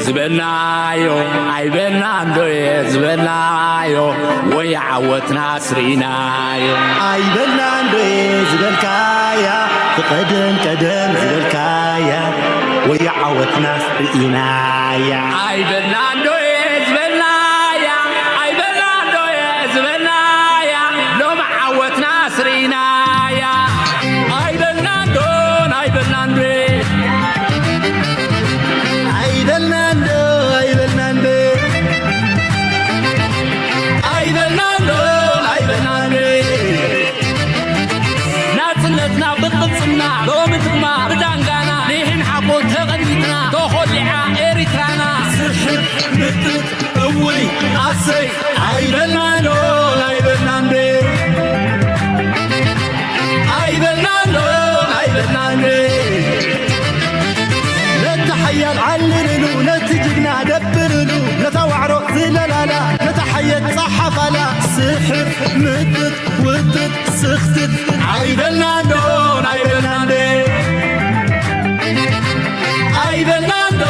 ዝበልናዮ ኣይበልናን ዶ ዝበልናዮ ወይ ዓወትና ስርኢናዮ ኣይበልናን ዶ ዝበልካያ ብቐደም ቀደም ዝበልካያ ወይ ዓወትና ስርኢናያ ኣይበልናን ዶ ዝበልናያ ኣይበልናን ዶ ዝበልናያ ሎም ዓወትና ስርኢናያ ኣይበልናን ዶ ኣይበልናን ዶ ኣይበልናን ዶ ኣይበልናን ዶ ኣይበልናን ዶ ኣይበልናን ዶ ናጽነትና ብቅልጽምና ሎሚ ድማ ብዳንጋና ኒሕን ሓቦን ተቐሚጥና ተኾሊዓ ኤሪትራና ስሕብ ምጥጥ እውይ ኣሰይ ኣይበልናን ዶ ኣይበልናን ዶ ኣይበልናን ዶ ኣይበልናን ዶ ነቲ ሓያል ዓልልሉ ነቲ ጅግና ደብርሉ ነታ ዋዕሮ ዝለላላ ነታ ሓየት ጸሓፋላ ስሕብ ምጥጥ ውጥጥ ስኽትት ኣይበልናን ዶ ኣይበልናን ዶ ኣይበልናን ዶ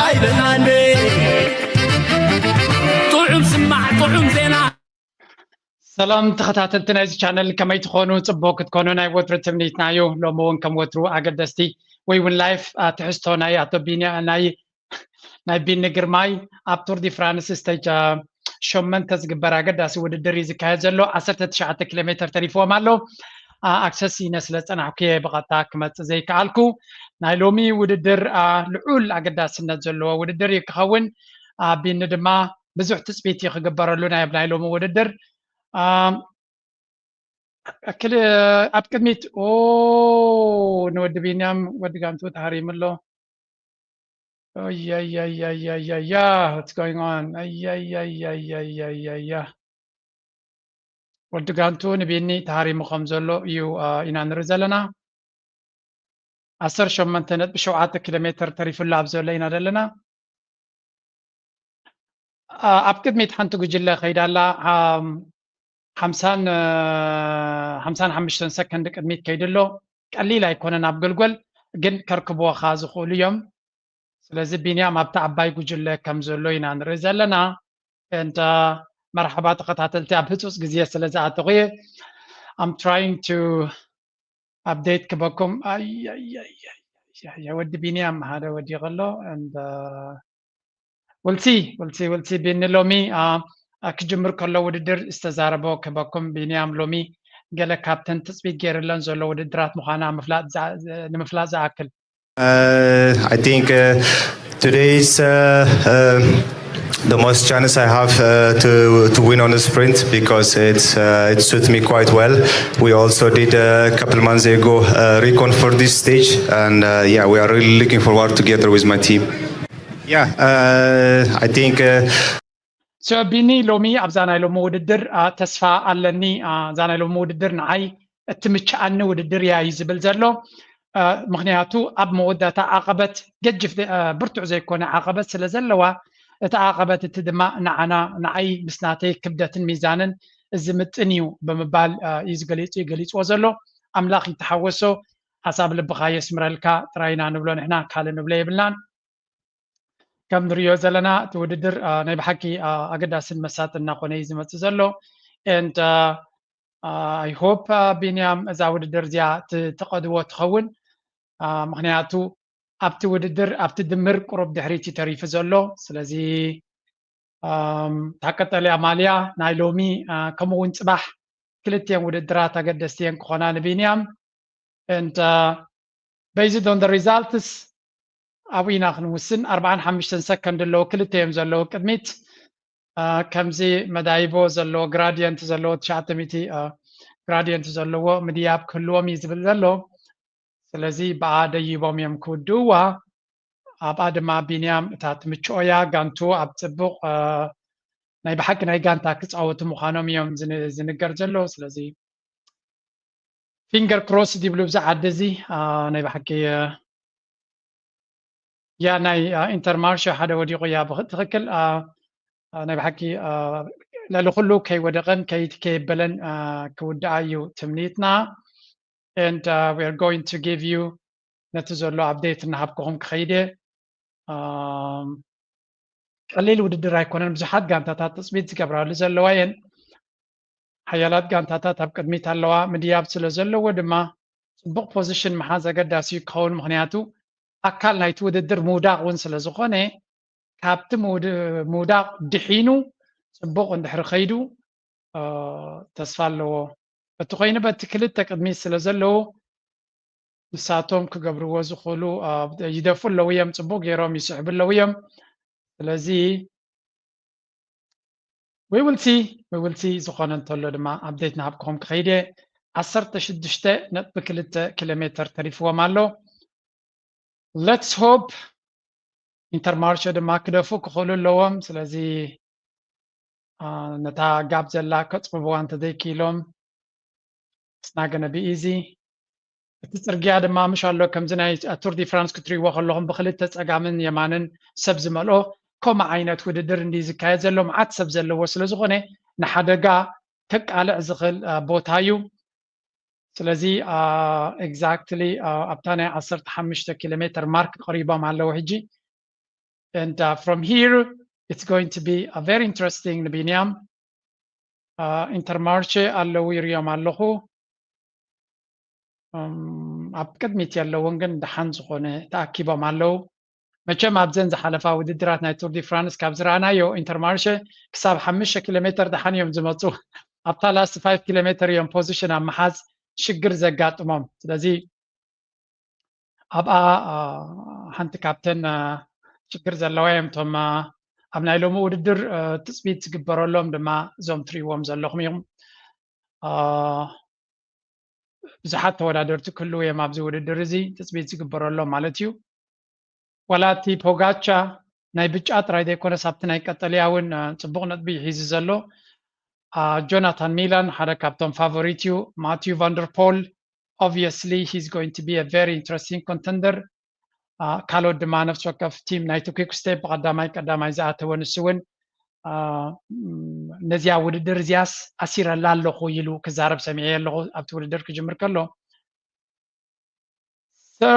ኣይበልናን ዶ ጥዑም ስማዕ ጥዑም ዜና ሰላም ተኸታተልቲ ናይዚ ቻነል ከመይ ትኾኑ? ጽቡቅ ክትኮኑ ናይ ወትሩ ትምኒትና እዩ። ሎሚ እውን ከም ወትሩ ኣገደስቲ ወይ እውን ላይፍ ትሕዝቶ ናይ ኣቶ ቢንያ ናይ ናይ ቢኒ ግርማይ ኣብ ቱር ዲ ፍራንስ ስቴጅ ሸመንተ ዝግበር ኣገዳሲ ውድድር እዩ ዝካየድ ዘሎ። ዓሰርተ ትሽዓተ ኪሎ ሜትር ተሪፍዎም ኣሎ። ኣክሰስ ኢነ ስለ ዝጸናሕኩ እየ ብቐጥታ ክመጽእ ዘይከኣልኩ። ናይ ሎሚ ውድድር ልዑል ኣገዳስነት ዘለዎ ውድድር እዩ ክኸውን። ቢኒ ድማ ብዙሕ ትጽቢት እዩ ክግበረሉ ናይ ናይ ሎሚ ውድድር። ኣክል ኣብ ቅድሚት ኦ ንወዲ ቢንያም ወዲ ጋንቱ ተሃሪሙ ኣሎ። ያ what's going on? ያ ወዲ ጋንቱ ንቢኒ ተሃሪሙ ከም ዘሎ እዩ ኢና ንርኢ ዘለና። ዓሰርተ ሸሞንተ ነጥቢ ሸውዓተ ኪሎ ሜትር ተሪፉላ ኣብ ዘሎ ኢና ዘለና። ኣብ ቅድሚት ሓንቲ ጉጅለ ከይዳ ኣላ። ሓምሳን ሓምሳን ሓሙሽተን ሰከንድ ቅድሚት ከይዱ ኣሎ። ቀሊል ኣይኮነን ኣብ ገልጎል፣ ግን ከርክብዎ ከኣ ዝኽእሉ እዮም። ስለዚ ቢንያም ኣብታ ዓባይ ጉጅለ ከም ዘሎ ኢና ንርኢ ዘለና። እንተ መርሓባ ተኸታተልቲ ኣብ ህጹጽ ግዜ ስለ ዝኣተኹ እየ። I'm trying to update ክበኩም። ኣይ ወዲ ቢንያም ሓደ ወዲቑ ኣሎ። And we'll see we'll see we'll see ቢኒ ሎሚ ክጅምር ከሎ ውድድር ዝተዛረቦ ክበኩም። ቢንያም ሎሚ ገለ ካብተን ትጽቢት ገይርለን ዘሎ ውድድራት ምዃና ንምፍላጥ ዝኣክል Uh, I think uh, today is uh, uh, the most chance I have uh, to to win on the sprint because it's uh, it suits me quite well. We also did uh, a couple months ago uh, recon for this stage, and uh, yeah, we are really looking forward together with my team. Yeah, uh, I think. Uh, So ቢኒ ሎሚ ኣብዛ ናይ ሎሚ ውድድር ተስፋ ኣለኒ። እዛ ናይ ሎሚ ውድድር ንዓይ እትምችኣኒ ውድድር እያ እዩ ዝብል ዘሎ። ምክንያቱ ኣብ መወዳእታ ዓቐበት ገጅፍ ብርቱዕ ዘይኮነ ዓቐበት ስለ ዘለዋ እቲ ዓቐበት እቲ ድማ ንዓና ንዓይ ምስ ናተይ ክብደትን ሚዛንን ዝምጥን እዩ ብምባል እዩ ዝገሊፁ ገሊፅዎ ዘሎ። ኣምላኽ ይተሓወሶ። ሓሳብ ልብኻ የስምረልካ ጥራይና ንብሎ ንሕና ካልእ ንብሎ የብልናን። ከም ንሪኦ ዘለና እቲ ውድድር ናይ ብሓቂ ኣገዳስን መሳጥን እናኾነ እዩ ዝመፅእ ዘሎ። And I hope ቢንያም እዛ ውድድር እዚኣ ትቐድዎ ትኸውን። ምክንያቱ ኣብቲ ውድድር ኣብቲ ድምር ቁሩብ ድሕሪት እዩ ተሪፉ ዘሎ። ስለዚ እታ ቀጠልያ ማልያ ናይ ሎሚ ከምኡ እውን ፅባሕ ክልቲኤን ውድድራት ኣገደስቲ እየን ክኾና ንቢንያም። And based on the results ኣብኡ ኢና ክንውስን። ኣርባዓን ሓሙሽተን ሰከንድ ኣለዉ ክልተ እዮም ዘለዉ ቅድሚት። ከምዚ መዳይቦ ዘለዎ gradient ዘለዎ ትሽዓተ ሚእቲ gradient ዘለዎ ምድያብ ክህልዎም እዩ ዝብል ዘሎ። ስለዚ ብኣ ደይቦም እዮም ክውድእዋ። ኣብኣ ድማ ቢንያም እታ ትምችኦ እያ። ጋንቱ ኣብ ፅቡቕ ናይ ብሓቂ ናይ ጋንታ ክፃወቱ ምዃኖም እዮም ዝንገር ዘሎ። ስለዚ finger crossed ይብሉ ብዛ ዓዲ እዚ ናይ ብሓቂ ያ ናይ ኢንተርማርሽ ሓደ ወዲቑ እያ ትኽክል። ናይ ብሓቂ ልዕሊ ኩሉ ከይወደቐን ከይበለን ክውድኣ እዩ ትምኒትና። And we are going to give you ነቲ ዘሎ update እናሃብኩኹም ክኸይድ እየ። ቀሊል ውድድር ኣይኮነን። ብዙሓት ጋንታታት ትፅቢት ዝገብራሉ ዘለዋ እየን። ሓያላት ጋንታታት ኣብ ቅድሚት ኣለዋ። ምድያብ ስለ ዘለዎ ድማ ፅቡቕ ፖዚሽን ምሓዝ ኣገዳሲ እዩ ክኸውን። ምክንያቱ ኣካል ናይቲ ውድድር ምውዳቕ እውን ስለ ዝኾነ ካብቲ ምውዳቕ ድሒኑ ፅቡቕ እንድሕሪ ከይዱ ተስፋ ኣለዎ። በቲ ኮይኑ በቲ ክልተ ቅድሚት ስለ ዘለዉ ንሳቶም ክገብርዎ ዝኽእሉ ይደፉ ኣለዉ እዮም፣ ፅቡቅ ገይሮም ይስሕቡ ኣለዉ እዮም። ስለዚ we will see we will see። ዝኾነ እንተሎ ድማ ኣፕዴት ናሃብክኹም ክኸይድ እየ። ዓሰርተ ሽዱሽተ ነጥቢ ክልተ ኪሎ ሜትር ተሪፍዎም ኣሎ። Let's hope። ኢንተርማርሸ ድማ ክደፉ ክኽእሉ ኣለዎም። ስለዚ ነታ ጋብ ዘላ ከፅብብዋ እንተዘይክኢሎም it's not gonna be easy። እቲ ፅርግያ ድማ ምሽ ኣሎ ከምዚ ናይ ቱር ዲ ፍራንስ ክትሪእዎ ከለኹም ብክልተ ፀጋምን የማንን ሰብ ዝመልኦ ከምኡ ዓይነት ውድድር እንዲ ዝካየድ ዘሎ መዓት ሰብ ዘለዎ ስለ ዝኾነ ንሓደጋ ከቃልዕ ዝኽእል ቦታ እዩ። ስለዚ exactly ኣብታ ናይ ዓሰርተ ሓሙሽተ ኪሎ ሜትር ማርክ ቀሪቦም ኣለዉ ሕጂ። And from here it's going to be a very interesting ንቢንያም። ኢንተርማርቼ ኣለዉ ይርዮም ኣለኹ። ኣብ ቅድሚት የለውን ግን ደሓን ዝኾነ ተኣኪቦም ኣለዉ። መቸም ኣብዘን ዝሓለፋ ውድድራት ናይ ቱር ዲ ፍራንስ ካብ ዝረኣናዮ ኢንተርማርሸ ክሳብ ሓሙሽተ ኪሎ ሜትር ደሓን እዮም ዝመፁ። ኣብታ ላስት ፋይቭ ኪሎ ሜትር እዮም ፖዚሽን ኣብ ምሓዝ ሽግር ዘጋጥሞም። ስለዚ ኣብኣ ሓንቲ ካብተን ሽግር ዘለዋ እዮም እቶም ኣብ ናይ ሎሚ ውድድር ትፅቢት ዝግበረሎም ድማ እዞም ትሪእዎም ዘለኹም እዮም። ብዙሓት ተወዳደርቲ ክህልዉ እዮም ኣብዚ ውድድር እዚ ትፅቢት ዝግበረሎም ማለት እዩ። ዋላ እቲ ፖጋቻ ናይ ብጫ ጥራይ ዘይኮነስ ኣብቲ ናይ ቀጠልያ እውን ፅቡቕ ነጥቢ እዩ ሒዙ ዘሎ። ጆናታን ሚላን ሓደ ካብቶም ፋቮሪት እዩ። ማቲዩ ቫንደርፖል obviously he's going to be a very interesting contender። ካልኦት ድማ ነፍሲ ወከፍ ቲም ናይቲ quick step ብቐዳማይ ቀዳማይ ዝኣተወ ንሱ እውን ነዚኣ ውድድር እዚኣስ ኣሲረላ ኣለኹ ኢሉ ክዛረብ ሰሚዐ ኣለኹ ኣብቲ ውድድር ክጅምር ከሎ። So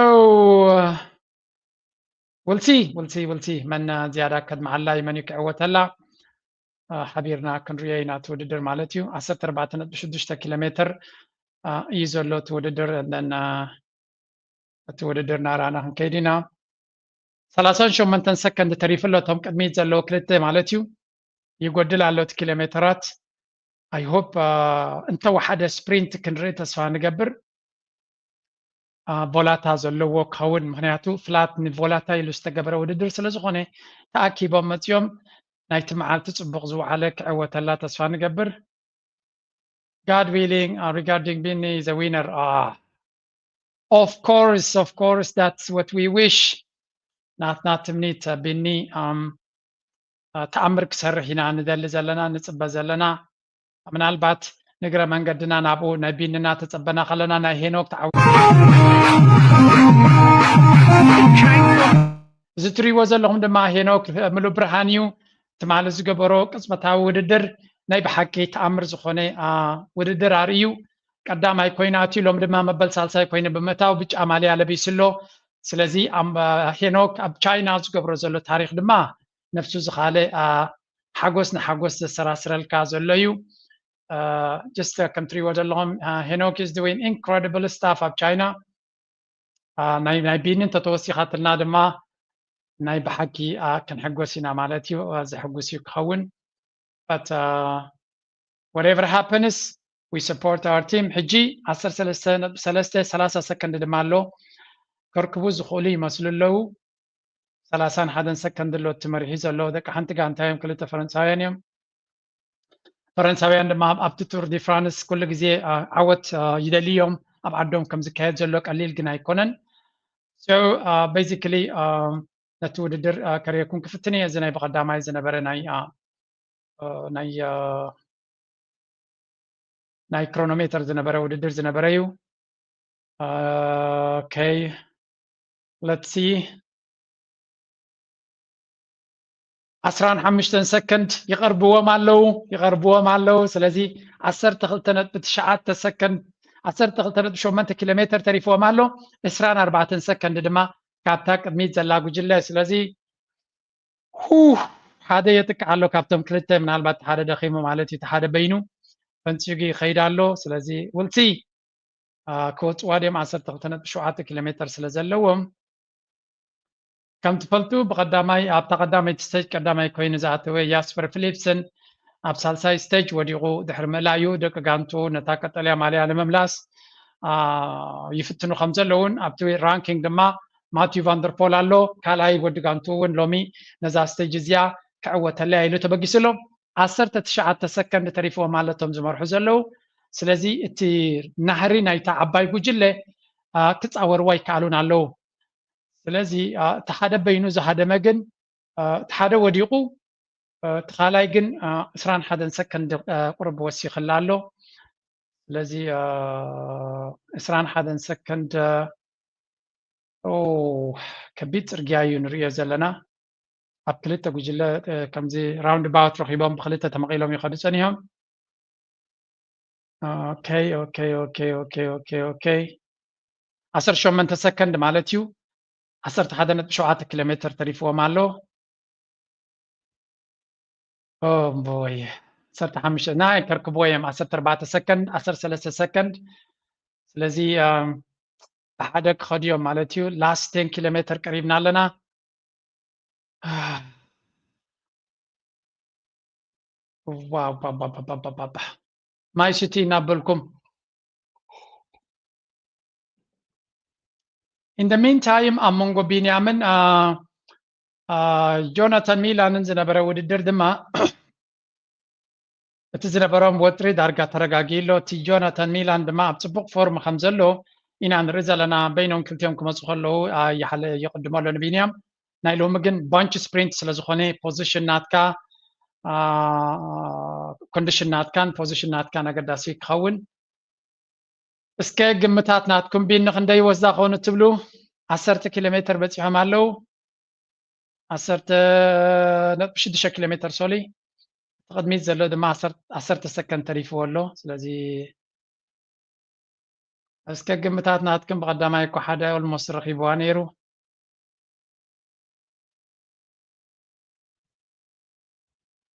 we'll see we'll see we'll see መን ዝያዳ ከድምዓላ እዩ መን እዩ ክዕወተላ ሓቢርና ክንሪኦ ኢና እቲ ውድድር ማለት እዩ። ዓሰርተ ኣርባዕተ ነጥቢ ሽዱሽተ ኪሎ ሜትር እዩ ዘሎ እቲ ውድድር። And then እቲ ውድድር ናራእና ክንከይድ ኢና። ሰላሳን ሸሞንተን ሰከንድ ተሪፉ ኣሎ እቶም ቅድሚት ዘለዉ ክልተ ማለት እዩ። ይጎድል ኣሎ እቲ ኪሎ ሜትራት። I hope እንተወሓደ ስፕሪንት ክንርኢ ተስፋ ንገብር። ቮላታ ዘለዎ ክኸውን ምክንያቱ ፍላት ንቮላታ ኢሉ ዝተገበረ ውድድር ስለ ዝኾነ ተኣኪቦም መፅዮም ናይቲ መዓልቲ ፅቡቕ ዝወዓለ ክዕወተላ ተስፋ ንገብር። God willing regarding Binny is a winner. Of course of course that's what we wish. ናትና ትምኒት ቢኒ ተኣምር ክሰርሕ ኢና ንደሊ ዘለና ንፅበ ዘለና። ምናልባት ንግረ መንገድና ናብኡ ናይ ቢኒ እናተፀበና ከለና ናይ ሄኖክ ተዓው እዚ ትሪእዎ ዘለኹም ድማ ሄኖክ ምሉእ ብርሃን እዩ። ትማሊ ዝገበሮ ቅፅበታዊ ውድድር ናይ ብሓቂ ተኣምር ዝኾነ ውድድር ኣርእዩ። ቀዳማይ ኮይኑ ኣትዩ ሎም ድማ መበል ሳልሳይ ኮይኑ ብምእታው ብጫ ማልያ ለቢሱ ኣሎ። ስለዚ ሄኖክ ኣብ ቻይና ዝገብሮ ዘሎ ታሪክ ድማ ነፍሱ ዝኻለ ሓጎስ ንሓጎስ ዘሰራስረልካ ዘሎ እዩ። Just ከም ትሪእዎ ዘለኹም ሄኖክ is doing incredible stuff ኣብ ቻይና። ናይ ቢኒ እንተተወሲኻትልና ድማ ናይ ብሓቂ ክንሕጎስ ኢና ማለት እዩ። ዘሕጉስ እዩ ክኸውን። But whatever happens we support our team። ሕጂ ዓሰርተ ሰለስተ ነጥቢ ሰለስተ ሰላሳ ሰከንድ ድማ ኣሎ። ከርክቡ ዝኽእሉ ይመስሉ ኣለዉ። ሰላሳን ሓደን ሰከንድ ኣሎ እቲ መሪሒ ዘሎ። ደቂ ሓንቲ ጋንታ እዮም፣ ክልተ ፈረንሳውያን እዮም። ፈረንሳውያን ድማ ኣብቲ ቱር ዲ ፍራንስ ኩሉ ግዜ ዓወት ይደልዩ እዮም። ኣብ ዓዶም ከም ዝካየድ ዘሎ ቀሊል ግን ኣይኮነን። So basically ነቲ ውድድር ከርእየኩም ክፍትን እየ። እዚ ናይ ብቐዳማይ ዝነበረ ናይ ናይ ናይ ክሮኖሜተር ዝነበረ ውድድር ዝነበረ እዩ። Okay let's see ዓስራን ሓሙሽተን ሰከንድ ይቐርብዎም ኣለዉ ይቐርብዎም ኣለዉ። ስለዚ ዓሰርተ ክልተ ነጥቢ ትሽዓተ ሰከንድ ዓሰርተ ክልተ ነጥቢ ሸሞንተ ኪሎ ሜትር ተሪፍዎም ኣሎ። ዕስራን ኣርባዕተን ሰከንድ ድማ ካብታ ቅድሚት ዘላ ጉጅለ። ስለዚ ኡህ፣ ሓደ የጥቅዕ ኣሎ ካብቶም ክልተ፣ ምናልባት ሓደ ደኺሙ ማለት እዩ፣ እቲ ሓደ በይኑ ፈንጺጉ ይኸይድ ኣሎ። ስለዚ ውልሲ፣ አ፣ ክወጽዋ ድዮም፣ ዓሰርተ ክልተ ነጥቢ ሸውዓተ ኪሎ ሜተር ስለ ዘለዎም። ከም ትፈልጡ፣ ብቐዳማይ፣ ኣብታ ቀዳመይቲ ስቴጅ ቀዳማይ ኮይኑ ዝኣተወ ያስፐር ፊሊፕስን ኣብ ሳልሳይ ስቴጅ ወዲቑ ድሕሪ ምእላዩ፣ ደቂ ጋንቱ ነታ ቀጠልያ ማልያ ንምምላስ፣ አ፣ ይፍትኑ ከም ዘለውን ኣብቲ ራንኪንግ ድማ ማቲዩ ቫንደርፖል ኣሎ፣ ካልኣይ ወዲ ጋንቱ እውን ሎሚ ነዛ ስቴጅ እዚኣ ክዕወተለያ ኢሉ ተበጊሱ ኣሎ። ዓሰርተ ትሽዓተ ሰከንድ ተሪፍዎም ኣሎ እቶም ዝመርሑ ዘለዉ። ስለዚ እቲ ናህሪ ናይታ ዓባይ ጉጅለ፣ አ፣ ክጻወርዋ ይከኣሉን ኣለዉ። ስለዚ፣ አ፣ እቲ ሓደ በይኑ ዝሃደመ ግን፣ አ፣ እቲ ሓደ ወዲቑ፣ አ፣ እቲ ካልኣይ ግን፣ አ፣ ዕስራን ሓደን ሰከንድ፣ አ፣ ቁሩብ ወሲኽላ ኣሎ። ስለዚ፣ አ፣ ዕስራን ሓደን ሰከንድ፣ ኦ፣ ከቢድ ጽርግያ እዩ ንርእዮ ዘለና። ኣብ ክልተ ጉጅለ፣ እ፣ ከምዚ ራውንድ ባውት ረኺቦም ብክልተ ተመቒሎም ይኸዱ ጸኒሖም። ኦኬ፣ ኦኬ፣ ኦኬ፣ ኦኬ፣ ኦኬ፣ ኦኬ። ዓሰርተ ሸሞንተ ሰከንድ ማለት እዩ። ዓሰርተ ሓደ ነጥቢ ሸውዓተ ኪሎ ሜተር ተሪፍዎም ኣሎ። ኦ ቦይ፣ ዓሰርተ ሓሙሽተ ናይ ከርክቦ እዮም። ዓሰርተ ኣርባዕተ ሰከንድ፣ ዓሰርተ ሰለስተ ሰከንድ። ስለዚ፣ ኣም፣ ብሓደ ክኸዱ እዮም ማለት እዩ። ላስት ቴን ኪሎ ሜተር ቀሪብና ኣለና። ዋው፣ ባ፣ ባ፣ ባ፣ ባ፣ ባ፣ ባ፣ ባ። ማይ ስቲ እናበልኩም። In the meantime፣ ኣብ መንጎ ቢንያምን፣ አ፣ አ፣ ጆናታን ሚላንን ዝነበረ ውድድር ድማ፣ እቲ ዝነበሮም ወጥሪ ዳርጋ ተረጋጊ ኣሎ። እቲ ጆናታን ሚላን ድማ ኣብ ጽቡቕ ፎርም ከም ዘሎ ኢና ንርኢ ዘለና። በይኖም ክልቲኦም ክመጹ ከለዉ፣ አ፣ ይሓለ-፣ ይቕድሞ ኣሎ ንቢንያም። ናይ ሎሚ ግን ባንች ስፕሪንት ስለ ዝኾነ፣ ፖዚሽን ናትካ፣ አ፣ ኮንዲሽን ናትካን ፖዚሽን ናትካን ኣገዳሲ ክኸውን። እስከ ግምታት ናትኩም፣ ቢኒ ክንደይ ወዛ ክኾኑ ትብሉ? ዓሰርተ ኪሎ ሜተር በጺሖም ኣለዉ። ዓሰርተ ነጥቢ ሽዱሽተ ኪሎ ሜተር፣ ሶሊ። እቲ ቅድሚት ዘሎ ድማ ዓሰርተ፣ ዓሰርተ ሰከንድ ተሪፍዎ ኣሎ። ስለዚ እስከ ግምታት ናትኩም፣ ብቐዳማይ እኮ ሓደ ኦልሞስት ረኺብዋ ነይሩ።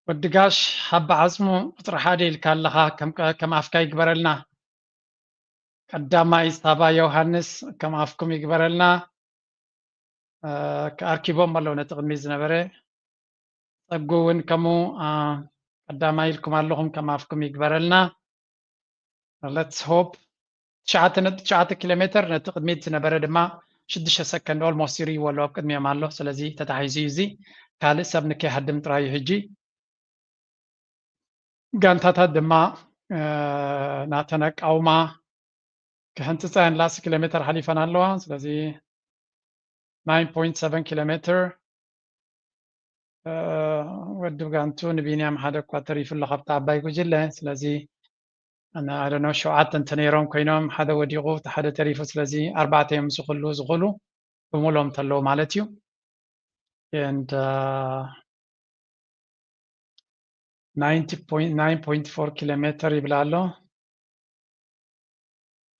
ወዲ ጋሽ ሓባ ዓጽሙ ቁጽሪ ሓደ ኢልካ ኣለኻ፣ ከም፣ ከም ኣፍካ ይግበረልና። ቀዳማይ ሳባ ዮሃንስ ከም ኣፍኩም ይግበረልና። እ፣ ኣርኪቦም ኣለዉ ነቲ ቅድሚት ዝነበረ። ጸጉ እውን ከምኡ፣ አ፣ ቀዳማይ ኢልኩም ኣለኹም፣ ከም ኣፍኩም ይግበረልና። Let's hope። ትሽዓተ ነጥቢ ትሽዓተ ኪሎ ሜተር ነቲ ቅድሚት ዝነበረ ድማ ሽዱሽተ ሰከንድ ኦልሞስት ይርእይዎ ኣለዉ ኣብ ቅድሚኦም ኣሎ። ስለዚ ተታሒዙ እዩ እዚ። ካልእ ሰብ ንከይሃድም ጥራይ እዩ ሕጂ። ጋንታታት ድማ፣ እ፣ ናተን ኣቃውማ ክሕንጽጻ እየን። ላስት ኪሎ ሜተር ሓሊፈን ኣለዋ። ስለዚ ናይን ፖይንት ሰቨን ኪሎ ሜተር፣ እ፣ ወዲ ጋንቱ ንቢንያም ሓደ እኳ ተሪፉ ኣሎ ካብታ ዓባይ ጉጅለ። ስለዚ ኣነ፣ I don't know፣ ሸውዓተ እንተ ነይሮም ኮይኖም ሓደ ወዲቑ፣ እቲ ሓደ ተሪፉ። ስለዚ ኣርባዕተ እዮም ምስ ኩሉ ዝኹሉ ብምሎም እንተለዉ ማለት እዩ። And, እ፣ ናይንቲ ፖይንት፣ ናይን ፖይንት ፎር ኪሎ ሜተር ይብል ኣሎ።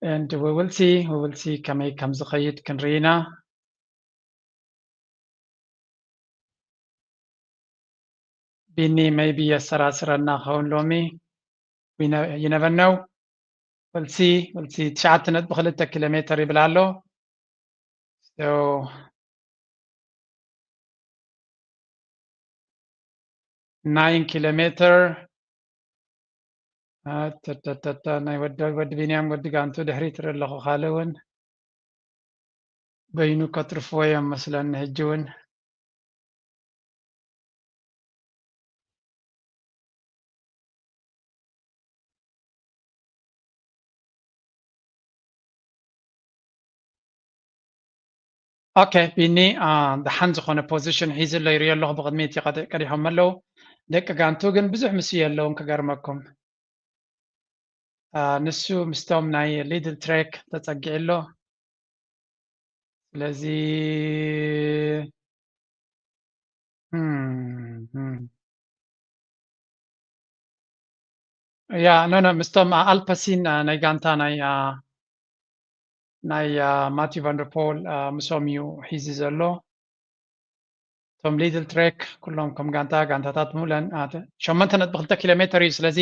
And we will see፣ we will see ከመይ ከም ዝኸይድ ክንርኢ ኢና። ቢኒ maybe የሰራስረና ኸውን ሎሚ። We ne-, you never know። We'll see፣ we'll see። ትሽዓተ ነጥቢ ክልተ ኪሎ ሜተር ይብል ኣሎ። So፣ ናይን ኪሎ ሜተር። ኣተተተተ፣ ናይ ወዲ፣ ወዲ ቢንያም፣ ወዲ ጋንቱ ድሕሪት ይርኢ ኣለኹ። ካልእ እውን በይኑ ከትርፍዎ እዮም መስለኒ ሕጂ እውን። ኦኬ፣ ቢኒ፣ አ፣ ደሓን ዝኾነ ፖዚሽን ሒዙ ኣሎ ይርኢ ኣለኹ። ብቕድሚት ይቐድ-፣ ቀዲሖም ኣለዉ። ደቂ ጋንቱ ግን ብዙሕ ምስ የለውን ክገርመኩም። አ፣ ንሱ ምስቶም ናይ ሊድል ትሬክ ተጸጊዑ ኣሎ። ስለዚ፣ እም፣ እም። ያ፣ ኖ፣ ኖ፣ ምስቶም፣ አ፣ ኣልፐሲን፣ አ፣ ናይ ጋንታ ናይ፣ አ፣ ናይ፣ አ፣ ማቲው ቫንደርፖል፣ አ፣ ምሶም እዩ ሒዙ ዘሎ። እቶም Lidl Trek ኩሎም ከም ጋንታ፣ ጋንታታት ሙለን፣ አ፣ ሸሞንተ ነጥቢ ክልተ ኪሎ ሜተር እዩ። ስለዚ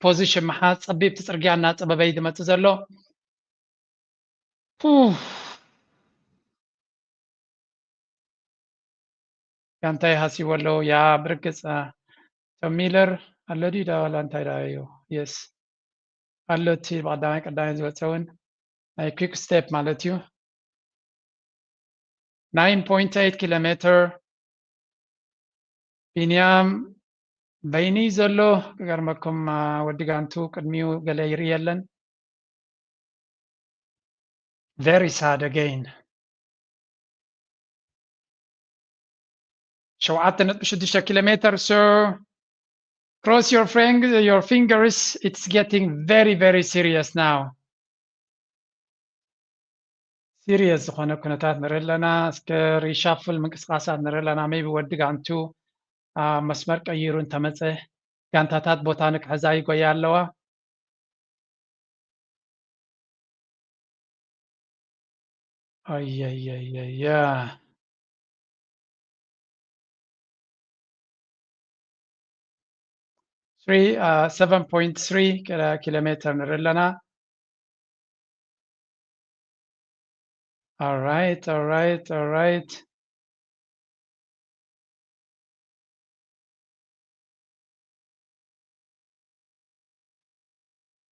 ፖዚሽን ምሓዝ፣ ጸቢብ እቲ ጽርግያ እናጸበበ እዩ ዝመጽእ ዘሎ። ኡፍ። ጋንታይ ሃሲዎ ኣለዉ። ያ፣ ብርግጽ፣ አ፣ ቶም ሚለር ኣሎ ድዩ? ዳ ዋላ እንታይ ዳ እዩ? የስ። ኣሎ፣ እቲ ብቐዳማይ ቀዳማይ ዝወጸ እውን ናይ quick step ማለት እዩ። ናይን ፖይንት ኤይት ኪሎ ሜተር። ቢንያም በይኒ ዘሎ፣ ክገርመኩም፣ አ፣ ወዲ ጋንቱ ቅድሚኡ ገለ ይርኢ የለን። Very sad again. ሸውዓተ ነጥቢ ሽዱሽተ ኪሎ ሜተር። So cross your fring-, your fingers, it's getting very, very serious now. ሲሪየስ ዝኾነ ኩነታት ንርኢ ኣለና። እስከ ሪሻፍል ምንቅስቃሳት ንርኢ ኣለና። ሜቢ ወዲ ጋንቱ፣ አ፣ መስመር ቀይሩ እንተመጸ፣ ጋንታታት ቦታ ንክሕዛ ይጎያ ኣለዋ። ኣየየየየ። ትሪ፣ አ፣ ሰቨን ፖይንት ትሪ ኪሎ ሜተር ንርኢ ኣለና። All right, all right, all right.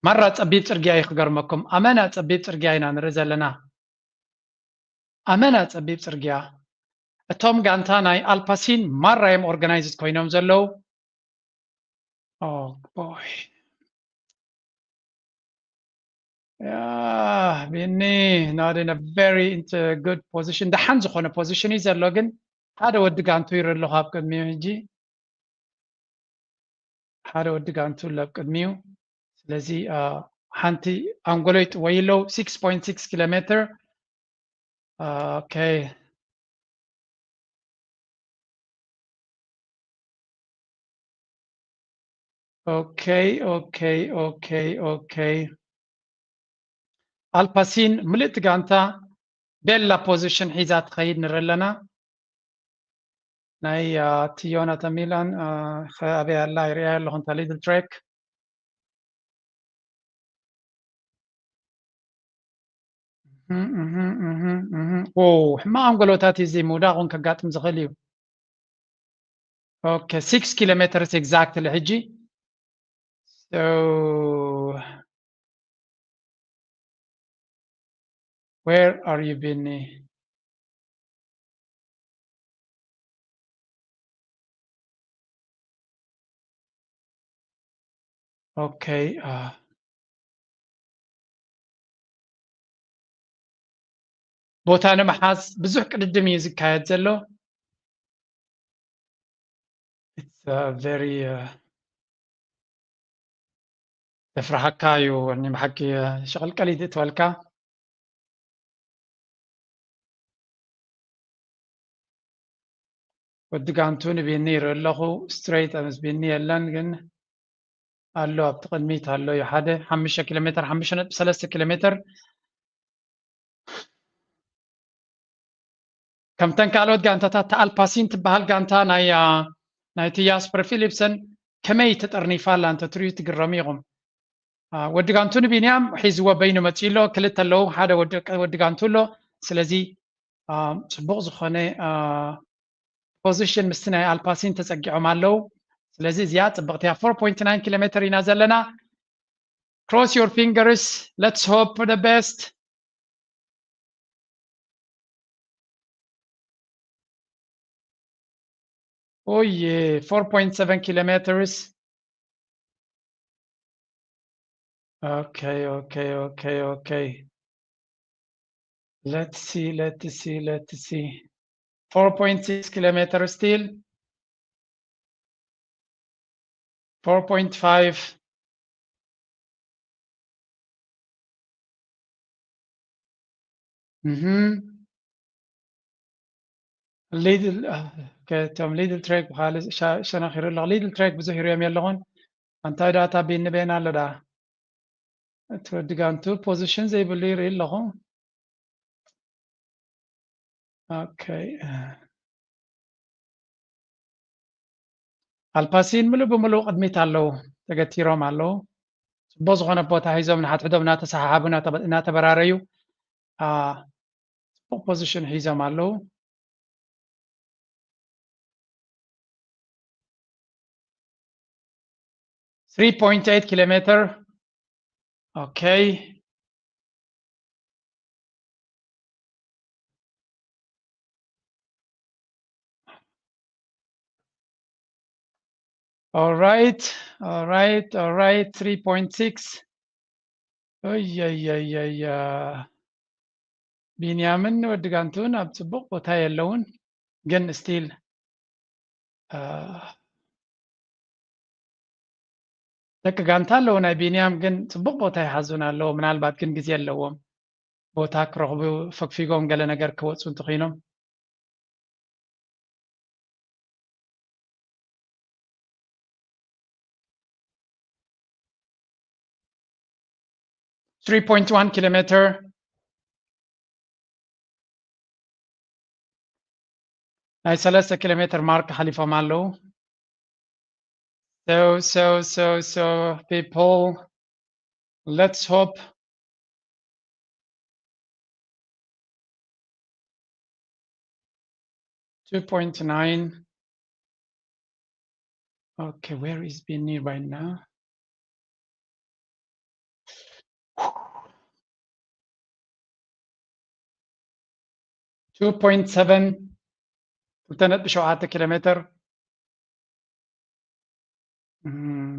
ማራ ጸቢብ ጽርግያ እዩ፣ ክገርመኩም። ኣመና ጸቢብ ጽርግያ ኢና ንርኢ ዘለና። ኣመና ጸቢብ ጽርግያ። እቶም ጋንታ ናይ ኣልፓሲን ማራ እዮም ኦርጋናይዝድ ኮይኖም ዘለዉ። Oh boy. ያ፣ ቢኒ፣ not in a very into good position። ደሓን ዝኾነ ፖዚሽን እዩ ዘሎ፣ ግን ሓደ ወዲ ጋንቱ ይርኢ ኣለኹ ኣብ ቅድሚኡ ሕጂ። ሓደ ወዲ ጋንቱ ኣሎ ኣብ ቅድሚኡ። ስለዚ፣ አ፣ ሓንቲ ኣንጎሎይ ጥወይ ኣለዉ፣ ሲክስ ፖይንት ሲክስ ኪሎ ሜተር። ኦኬ። ኦኬ፣ ኦኬ፣ ኦኬ፣ ኦኬ። ኣልፓሲን ምልእቲ ጋንታ ቤላ ፖዚሽን ሒዛ ትኸይድ ንርኢ ኣለና። ናይ፣ አ፣ ቲዮና ተሚላን፣ አ፣ ኸ ኣበይ ኣላ? ይርእያ ኣለኹ፣ እንታ ሊድል ትሬክ። እህ፣ እህ፣ እህ፣ እህ። ኦ፣ ሕማቕ ኣንጎሎታት እዩ፣ እዚ ምውዳቕ እውን ከጋጥም ዝኽእል እዩ። ኦኬ፣ ሲክስ ኪሎ ሜተርስ ኤግዛክትሊ ሕጂ። So, where are you, ቢኒ? ኦኬ፣ አ፣ ቦታ ንምሓዝ ብዙሕ ቅድድም እዩ ዝካየድ ዘሎ። It's, uh, very, uh፣ ዘፍርሓካ እዩ፣ እኒ ብሓቂ፣ እ፣ ሸቐልቀል እዩ ዝእትወልካ። ወዲ ጋንቱ ንቢኒ ይርኢ ኣለኹ፣ ስትሬት ምስ ቢኒ የለን፣ ግን ኣሎ፣ ኣብቲ ቅድሚት ኣሎ እዩ። ሓደ ሓሙሽተ ኪሎ ሜተር፣ ሓሙሽተ ነጥቢ ሰለስተ ኪሎ ሜተር። ከምተን ካልኦት ጋንታታት፣ እታ ኣልፓሲን ትበሃል ጋንታ ናይ፣ አ፣ ናይቲ ጃስፐር ፊሊፕሰን ከመይ ተጠርኒፋ ኣላ እንተ ትርእዩ ትግረሙ ኢኹም። አ፣ ወዲ ጋንቱ ንቢንያም ሒዝዎ በይኑ መጺኡ ኣሎ። ክልተ ኣለዉ፣ ሓደ ወዲ፣ ወዲ ጋንቱ ኣሎ። ስለዚ፣ አ፣ ጽቡቕ ዝኾነ፣ አ፣ ፖዚሽን ምስቲ ናይ ኣልፓሲን ተጸጊዖም ኣለዉ። ስለዚ እዚኣ ጽብቕቲ እያ። ፎር ፖይንት ናይን ኪሎ ሜተር ኢና ዘለና። Cross your fingers. Let's hope for the best. Oh yeah, four point seven kilometers. Okay, okay, okay, okay. Let's see, let's see, let's see. Four point six kilometers still. Four point five. Mhm. ሊድል፣ አ፣ ከ-፣ እቶም ሊድል ትሬክ ብኻልእ ሸ-፣ ሸነኽ ይርኢ ኣለኹ። ሊድል ትሬክ ብዙሕ ይርእዮም የለኹን። ኣንታይ ዳታ ቢኒ ቤን ኣሎ ዳ? እቲ ወዲ ጋንቱ ፖዚሽን ዘይብሉ ይርኢ ኣለኹ። ኦኬ። ኣልፓሲን ምሉእ ብምሉእ ቅድሚት ኣለዉ፣ ተገቲሮም ኣለዉ። ጽቡቕ ዝኾነ ቦታ ሒዞም ንሓድሕዶም እናተሰሓሓቡ እናተበ- እናተበራረዩ፣ አ፣ ጽቡቕ ፖዚሽን ሒዞም ኣለዉ። Three point eight ኪሎ ሜትር። ኦኬ። All right, all right, all right. Three point six. ኦይ፣ ኦይ፣ ኦይ፣ ኦይ፣ አ፣ ቢንያምን ወዲ ጋንቱን ኣብ ጽቡቕ ቦታ የለውን፣ ግን ስቲል፣ አ፣ ደቂ ጋንታ ኣለዉ። ናይ ቢንያም ግን ጽቡቕ ቦታ ይሓዙን ኣለዉ። ምናልባት ግን ግዜ ኣለዎም። ቦታ ክረኽቡ ፈግፊጎም ገለ ነገር ክወጹ እንተኾይኖም። Three point one ኪሎ ሜትር። ናይ ሰለስተ ኪሎ ሜትር ማርክ ሓሊፎም ኣለዉ። So, so, so, so, people, let's hope. Two point nine. Okay, where is Bini right now? Two point seven. ክልተ ነጥቢ ሸውዓተ ኪሎ ሜትር። እም፣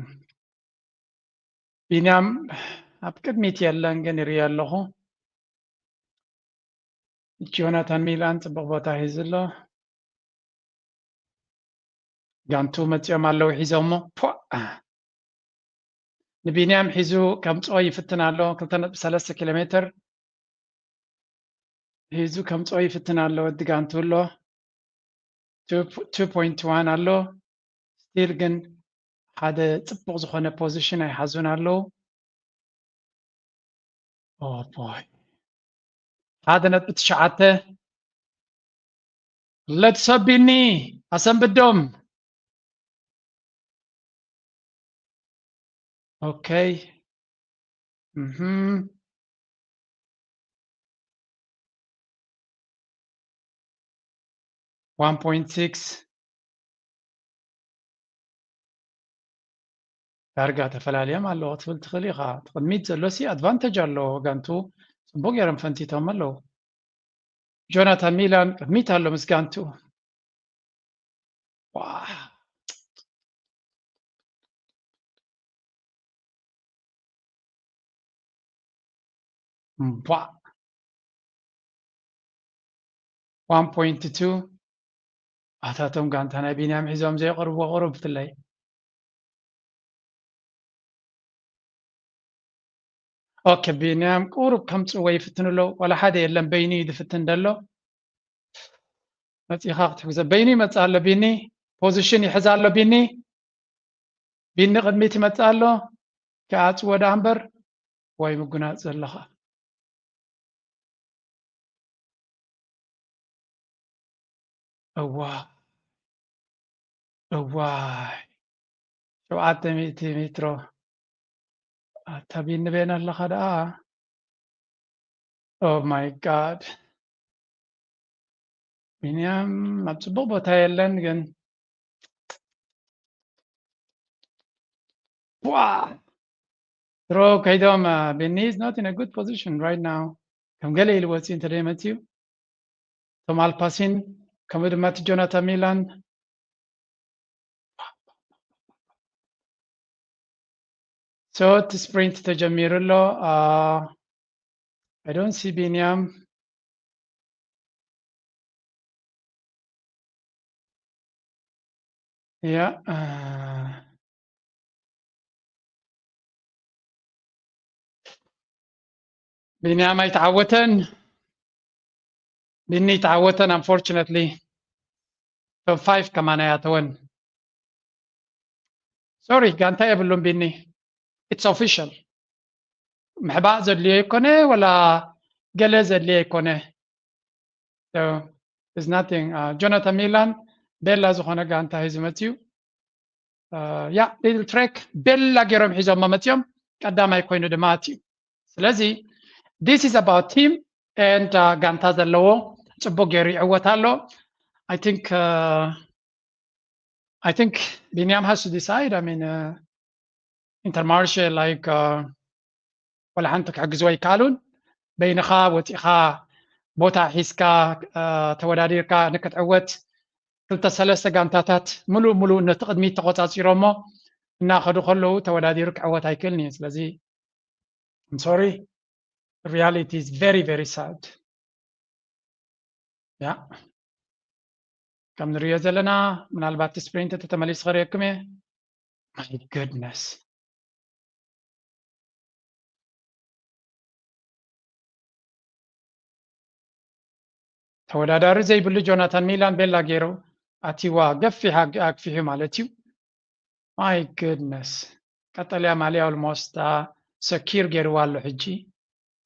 ቢንያም ኣብ ቅድሚት የለን፣ ግን ይሪኦ ኣለኹ። ጆናታን ሚላን ጽቡቕ ቦታ ሒዙ ኣሎ። ጋንቱ መጺኦም ኣለዉ ሒዞሞ። ፖ! ንቢንያም ሒዙ ከምጽኦ ይፍትን ኣሎ። ክልተ ነጥቢ ሰለስተ ኪሎ ሜትር ሒዙ ከምጽኦ ይፍትን ኣሎ። ወዲ ጋንቱ ኣሎ። ቱ ፖይንት ዋን ኣሎ። ስቲል ግን ሓደ ጽቡቕ ዝኾነ ፖዚሽን ኣይሓዙን ኣለዉ። ኦ ቦይ። ሓደ ነጥቢ ትሽዓተ። ለትሶ ቢኒ ኣሰንብዶም። ኦኬ። እህም። ዋን ፖይንት ሲክስ። ዳርጋ ተፈላልዮም ኣለዉ ክትብል ትኽእል ኢኻ። እቲ ቅድሚት ዘሎ ሲ ኣድቫንቴጅ ኣለዎ። ጋንቱ ጽቡቕ ገይሮም ፈንቲቶም ኣለዉ። ጆናታን ሚላን ቅድሚት ኣሎ ምስ ጋንቱ። ዋ። እምቧ። ዋን ፖይንት ቱ። ኣታቶም ጋንታ ናይ ቢንያም ሒዞም ዘየቕርብዎ ቁሩብ ብፍላይ። ኦኬ፣ ቢንያም ቁሩብ ከምጽእዎ ይፍትኑ ኣለዉ። ዋላ ሓደ የለን፣ በይኑ እዩ ዝፍትን ዘሎ። መጺኻ ክትሕግዞ። በይኑ ይመጽእ ኣሎ ቢኒ። ፖዚሽን ይሕዝ ኣሎ ቢኒ። ቢኒ ቅድሚት ይመጽእ ኣሎ። ክኣጽዎ ደኣ እምበር፣ ወይ ምጉናጽ ዘለኻ። እዋ። እዋይ። ሸውዓተ ሚእቲ ሜትሮ። ኣታ ቢኒ በየን ኣለኻ ደኣ? ኦ ማይ ጋድ። ቢንያም ኣብ ጽቡቕ ቦታ የለን ግን። ዋ! ድሮ ከይዶም፣ አ፣ ቢኒ is not in a good position right now። ከም ገለ ኢሉ ወጺኡ እንተ ደይመጽኡ። ቶም ኣልፓሲን፣ ከምኡ ድማ እቲ ጆናታን ሚላን። So እቲ ስፕሪንት ተጀሚሩ ኣሎ። አ፣ I don't see ቢንያም። ያ፣ አ፣ ቢንያም ኣይተዓወተን። ቢኒ ተዓወተን፣ unfortunately። ቶፕ ፋይቭ ከማን ኣይኣተወን። ሶሪ፣ ጋንታ የብሉን ቢኒ። It's official። ምሕባእ ዘድልዮ ኣይኮነ፣ ወላ ገለ ዘድልዮ ኣይኮነ። So, there's nothing። አ፣ ጆናታን ሚላን ቤላ ዝኾነ ጋንታ ሒዙ መጺኡ። ያ ሊትል ትሬክ ቤላ ገይሮም ሒዞሞ መፅዮም። ቀዳማይ ኮይኑ ድማ ኣትዩ። ስለዚ this is about team and ጋንታ ዘለዎ ፅቡቅ ገይሩ ይዕወት ኣሎ። I think I think ቢንያም has to decide. I mean Intermarché like ወላ ሓንቲ ክሕግዝዎ ኣይከኣሉን። በይንኻ ወፂኻ ቦታ ሒዝካ ተወዳዲርካ ንክትዕወት ክልተ ሰለስተ ጋንታታት ሙሉእ ሙሉእ ነቲ ቅድሚት ተቆፃፂሮሞ እናኸዱ ከለዉ ተወዳዲሩ ክዕወት ኣይክእልን እዩ። ስለዚ I'm sorry, reality is very very sad። ያ ከም ንሪኦ ዘለና ምናልባት ስፕሪንት ተተመሊሱ ክርእየኩም እየ። My goodness። ተወዳዳሪ ዘይብሉ ጆናታን ሚላን ቤላ ገይሩ ኣቲዋ ገፊሕ ኣግፊሑ ማለት እዩ። My goodness። ቀጠልያ ማልያ almost ሰኪር ገይርዋ ኣሎ ሕጂ።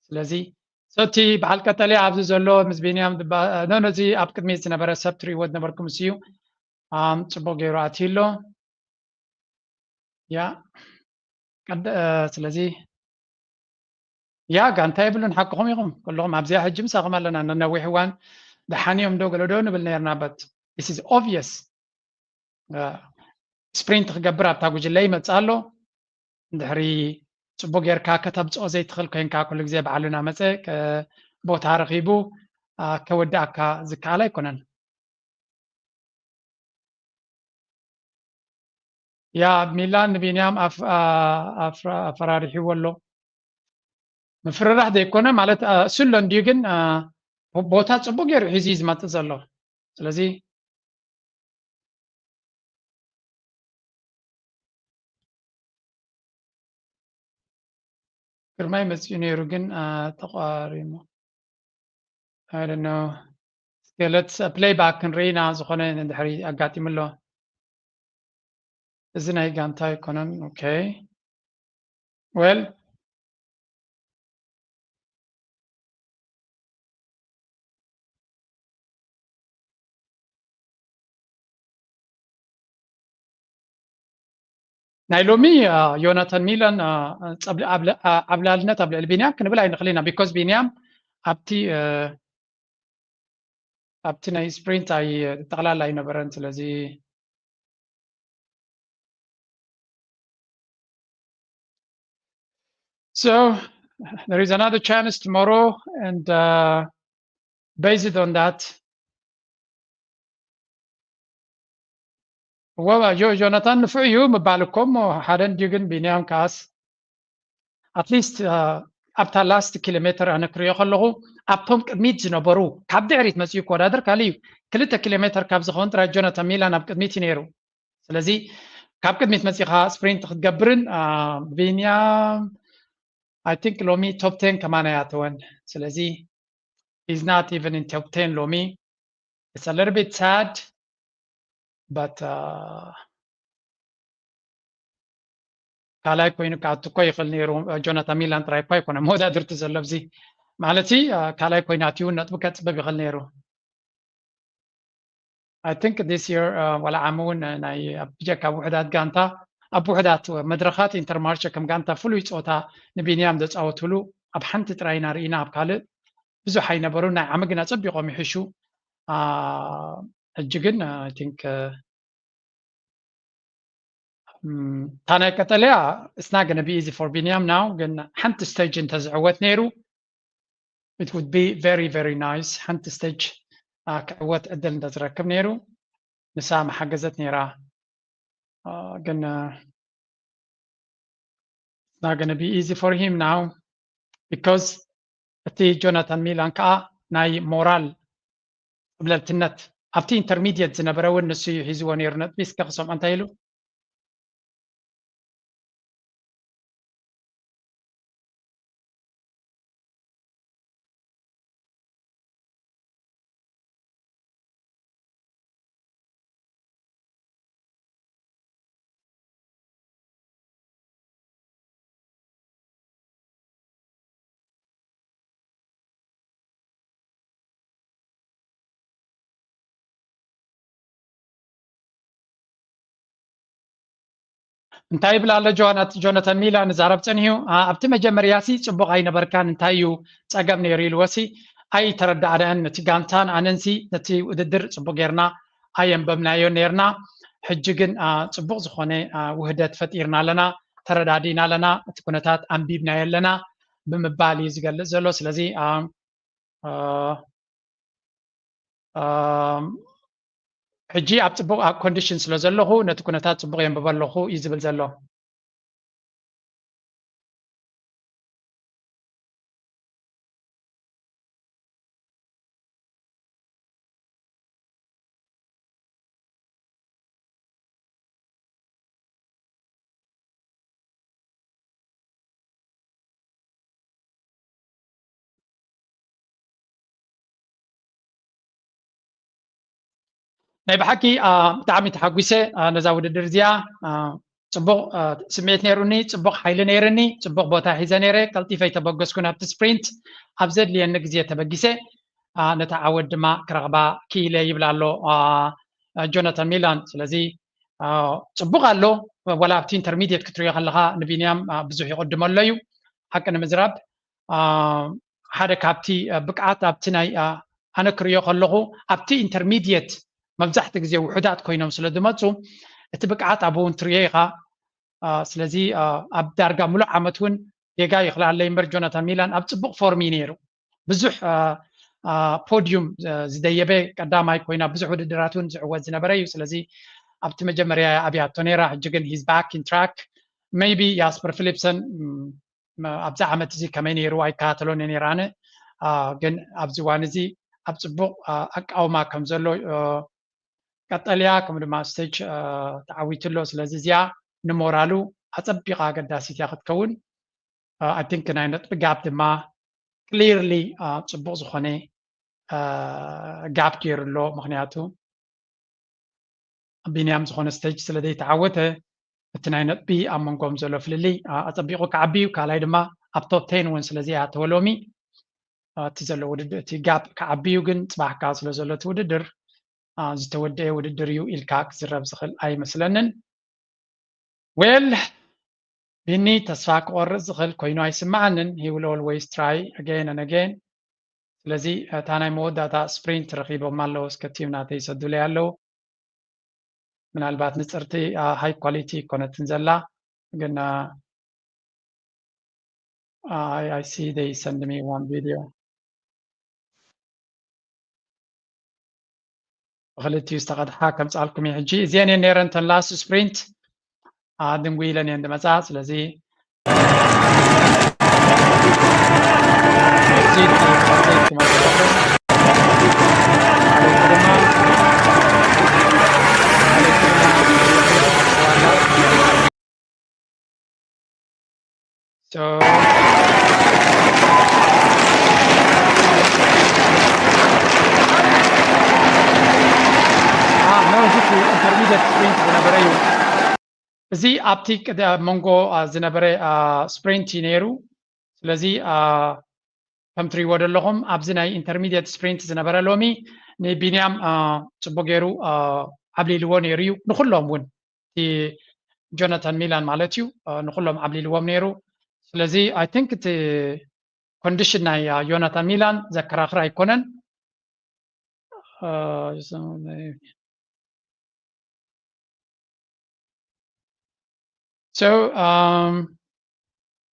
ስለዚ ሰቲ በዓል ቀጠልያ ኣብዚ ዘሎ ምስ ቢንያም ነነዚ ኣብ ቅድሚት ዝነበረ ሰብ ትሪእዎ ዝነበርኩም ምስ እዩ ጽቡቅ ገይሩ ኣትዩ ኣሎ። ያ ስለዚ ያ ጋንታ የብሉን። ሓቅኹም ኢኹም ኩልኹም። ኣብዚኣ ሕጂ ምሳኹም ኣለና። ነነዊሕ እዋን ደሓን እዮም ዶ ገለ ዶ ንብል ነርና። But this is obvious። ስፕሪንት ክገብር ኣብታ ጉጅለ ይመጽእ ኣሎ። እንድሕሪ ጽቡቅ ጌርካ ከተብጽኦ ዘይትኽእል ኮይንካ ኩሉ ግዜ ባዕሉ እናመጸ ቦታ ረኺቡ ከወድኣካ ዝከኣል ኣይኮነን። ያ ሚላን ንቢንያም ኣፈራሪሕዎ ኣሎ። ምፍርራሕ ዘይኮነ ማለት እሱ ኣሎ እንድዩ፣ ግን ቦታ ጽቡቅ ገይሩ ሒዙ እዩ ዝመጽእ ዘሎ። ስለዚ ግርማይ መጺኡ ነይሩ ግን ተቋሪሙ። I don't know። እስከ let's play back ክንርኢ ኢና። ዝኾነ እንድሕሪ ኣጋጢሙ ኣሎ። እዚ ናይ ጋንታ ኣይኮነን። Okay well ናይ ሎሚ ዮናታን ሚላን ዓብላልነት ኣብ ልዕሊ ቢንያም ክንብል ኣይንኽእል ኢና። Because ቢንያም ኣብቲ ኣብቲ ናይ ስፕሪንት ኣይ ጠቕላላ ኣይነበረን። ስለዚ so there is another chance tomorrow and uh, based on that እወ ዮናታን ንፉዕ እዩ ምባል እኮ እሞ ሓደ እንድዩ። ግን ቢንያም ከኣስ at least ኣብታ last ኪሎ ሜትር ኣነ ክሪኦ ከለኹ ኣብቶም ቅድሚት ዝነበሩ ካብ ድሕሪት መፅኡ ክወዳደር ካልእ እዩ። ክልተ ኪሎ ሜትር ካብ ዝኸውን ጥራይ ጆናታን ሚላን ኣብ ቅድሚት እዩ ነይሩ። ስለዚ ካብ ቅድሚት መፂኻ ስፕሪንት ክትገብርን ቢንያም I think ሎሚ top ten ከማን ኣይኣተወን። ስለዚ he's not even in top ten ሎሚ። It's a little bit sad but ካልኣይ ኮይኑ ክኣቱ እኮ ይኽእል ነይሩ። ጆናታን ሚላን ጥራይ እኮ ኣይኮነ መወዳድርቲ ዘሎ ኣብዚ ማለት ካልኣይ ኮይኑ ኣትዩ ነጥቢ ከፅብብ ይኽእል ነይሩ። I think this year ዋላ ዓሚ እውን ናይ ብጀካ ኣብ ውሕዳት ጋንታ ኣብ ውሕዳት መድረኻት ኢንተርማርቸ ከም ጋንታ ፍሉይ ፀወታ ንቢንያም ዘፃወትሉ ኣብ ሓንቲ ጥራይ ኢና ርኢና። ኣብ ካልእ ብዙሕ ኣይነበሩ። ናይ ዓሚ ግን ኣፀቢቖም ይሕሹ። ሕጂ ግን I think እታ ናይ ቀጠልያ it's not gonna be easy for ቢንያም now። ግን ሓንቲ ስቴጅ እንተዝዕወት ነይሩ it would be very very nice። ሓንቲ ስቴጅ ክዕወት ዕድል እንተዝረክብ ነይሩ ንሳ መሓገዘት ነይራ። ግን it's not gonna be easy for him now because እቲ ጆናታን ሚላን ከዓ ናይ ሞራል ጽብለልትነት ኣብቲ ኢንተርሚድየት ዝነበረ እውን ንሱ እዩ ሒዝዎ ነይሩ ነጥቢ። እስከ ክሰምዖ እንታይ ኢሉ? እንታይ ይብል ኣሎ ጆናት-፣ ጆናታን ሚላን ዝዛረብ ጸኒሑ? ኣ-፣ ኣብቲ መጀመርያሲ ጽቡቕ ኣይነበርካን፣ እንታይ እዩ ጸገም ነይሩ ኢልዎሲ ኣይተረዳኣን። ነቲ ጋንታን ኣነንሲ ነቲ ውድድር ጽቡቕ ጌርና ኣየንበብናዮ ኔርና። ሕጂ ግን፣ ኣ፣ ጽቡቕ ዝኾነ፣ ኣ፣ ውህደት ፈጢርና ኣለና፣ ተረዳዲና ኣለና፣ እቲ ኩነታት ኣንቢብናዮ ኣለና ብምባል እዩ ዝገልጽ ዘሎ። ስለዚ፣ ኣ፣ ኣ፣ ኣ፣ ሕጂ ኣብ ጽቡቕ፣ ኣብ ኮንዲሽን ስለ ዘለኹ ነቲ ኩነታት ጽቡቕ የንብቦ ኣለኹ እዩ ዝብል ዘሎ። ናይ ብሓቂ፣ ኣ፣ ብጣዕሚ ተሓጒሰ፣ ኣ፣ ነዛ ውድድር እዚኣ። ኣ፣ ጽቡቕ፣ ኣ፣ ስምዒት ነይሩኒ፣ ጽቡቕ ሓይሊ ነይርኒ፣ ጽቡቕ ቦታ ሒዘ ነይረ። ቀልጢፈ ኣይተበገስኩን ኣብቲ ስፕሪንት። ኣብ ዘድልየኒ ግዜ ተበጊሰ፣ ኣ፣ ነታ ዓወት ድማ ክረኽባ ክኢለ ይብል ኣሎ፣ ኣ፣ ጆናታን ሚላን። ስለዚ፣ ኣ፣ ጽቡቕ ኣሎ። ዋላ ኣብቲ ኢንተርሚድየት ክትሪኦ ከለኻ ንቢንያም፣ ኣ፣ ብዙሕ ይቕድመሎ እዩ። ሓቂ ንምዝራብ፣ ኣ፣ ሓደ ካብቲ፣ ኣ፣ ብቅዓት ኣብቲ ናይ፣ ኣ፣ ኣነ ክሪኦ ከለኹ ኣብቲ ኢንተርሚድየት መብዛሕትኡ ግዜ ውሑዳት ኮይኖም ስለ ዝመጹ እቲ ብቅዓት ኣብኡ እውን ትሪኦ ኢኻ። ኣ፣ ስለዚ፣ ኣ፣ ኣብ ዳርጋ ሙሉእ ዓመት እውን ጌጋ ይኽልኣለይ እምበር ጆናታን ሚላን ኣብ ጽቡቕ ፎርም እዩ ነይሩ። ብዙሕ፣ ኣ፣ ኣ፣ ፖድዩም፣ እ፣ ዝደየበ ቀዳማይ ኮይና ብዙሕ ውድድራት እውን ዝዕወት ዝነበረ እዩ። ስለዚ ኣብቲ መጀመርያ ኣብያቶ ነይራ፣ ሕጂ ግን he's back in track። Maybe ያስፐር ፊሊፕሰን፣ ም፣ መ-፣ ኣብዚ ዓመት እዚ ከመይ ነይሩ ኣይከታተሎን እየ ነይረ ኣነ። ኣ፣ ግን ኣብዚ እዋን እዚ ኣብ ጽቡቕ፣ ኣ፣ ኣቃውማ ከም ዘሎ፣ እ፣ ቀጠልያ ከምኡ ድማ ስቴጅ፣ እ፣ ተዓዊቱ ኣሎ። ስለዚ እዚኣ ንሞራሉ ኣጸቢቓ ኣገዳሲት እያ ክትከውን። እ፣ I think ናይ ነጥቢ ጋፕ ድማ ክሊርሊ፣ እ፣ ጽቡቕ ዝኾነ፣ እ፣ ጋፕ ገይሩ ኣሎ። ምኽንያቱ ቢንያም ዝኾነ ስቴጅ ስለ ዘይተዓወተ እቲ ናይ ነጥቢ ኣብ መንጎም ዘሎ ፍልልይ፣ እ፣ ኣጸቢቑ ክዓቢ እዩ። ካልኣይ ድማ ኣብ ቶፕ ቴን እውን ስለ ዘይኣተወ ሎሚ፣ እ፣ እቲ ዘሎ ውድድር፣ እቲ ጋፕ ክዓቢ እዩ። ግን ጽባሕ ከኣ ስለ ዘሎ እቲ ውድድር፣ እ፣ ዝተወደአ ውድድር እዩ ኢልካ ክዝረብ ዝኽእል ኣይመስለንን። ዌል፣ ቢኒ ተስፋ ክቆርጽ ዝኽእል ኮይኑ ኣይስምዓንን። He will always try again and again። ስለዚ እታ ናይ መወዳእታ ስፕሪንት ረኺቦማ ኣለዉ። እስከ ቲም ናተይ ይሰዱለይ ኣለዉ። ምናልባት ንጽርቲ፣ ኣ፣ ሃይ ኳሊቲ ኣይኮነትን ዘላ፣ ግን፣ ኣ፣ I, I see they send me one video። ብክልቲኡ ዝተቐድሓ ከምጻልኩም እየ። ሕጂ እዚአን እየን ነይረን እተን ላስት ስፕሪንት። ኣ፣ ድንጉ ኢለን እየን ዝመጻ። ስለዚ So፣ ኣ፣ no፣ እዚ ኢንተርሚዲየት ስፕሪንት ዝነበረ እዩ። እዚ ኣብቲ ቅድ-፣ ኣብ መንጎ፣ ኣ፣ ዝነበረ፣ ኣ፣ ስፕሪንት እዩ ነይሩ። ስለዚ፣ ኣ፣ ከም ትሪእዎ ዘለኹም ኣብዚ ናይ ኢንተርሚዲየት ስፕሪንት ዝነበረ ሎሚ ንቢንያም፣ ኣ፣ ጽቡቅ ገይሩ፣ ኣ፣ ዓብሊልዎ ነይሩ እዩ። ንኹሎም እውን፣ እቲ ጆናታን ሚላን ማለት እዩ፣ ኣ፣ ንኹሎም ዓብሊልዎም ነይሩ። ስለዚ I think እቲ ኮንዲሽን ናይ፣ ኣ፣ ዮናታን ሚላን ዘከራኽር ኣይኮነን። ኣ፣ So, um,